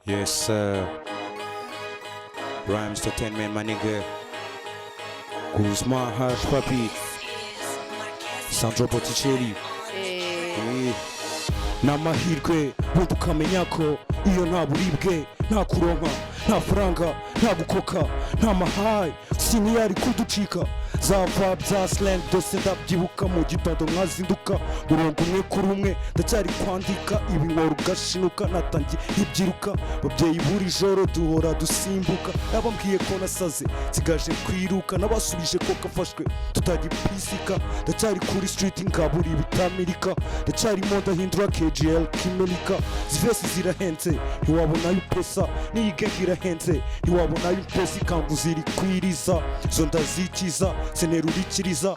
Yes, sir. Rhymes Entertainment, my nigga. Guzman Hash Papi. Sandro Botticelli. Eh, Eh. N'amahirwe bundi ukamenya ko iyo nta buribwe, nta kuronka, nta faranga, nta gukoka, nta mahayi siniyari kuducika. Za vibe za slang byose ndabyibuka. Mu gitondo nkazinduka, murongo umwe kuri umwe, ndacyari kwandika ibi nkora ugashinuka. Natangiye nkibyiruka, babyeyi buri joro duhora dusimbuka. Nabambwiye ko nasaze, nsigaje kwiruka, nabasubije ko kafashwe tutagipisika. Ndacyari kuri street, ngabura ibitamirika, ndacyarimo ndahindura KGL kimelika. Zivesi zirahenze, ntiwabonayo ipesa. N'iyi gang irahenze, ntiwabonayo ipesa. Ikangu ziri kwiriza, zo ndazikiza, senerurikiriza.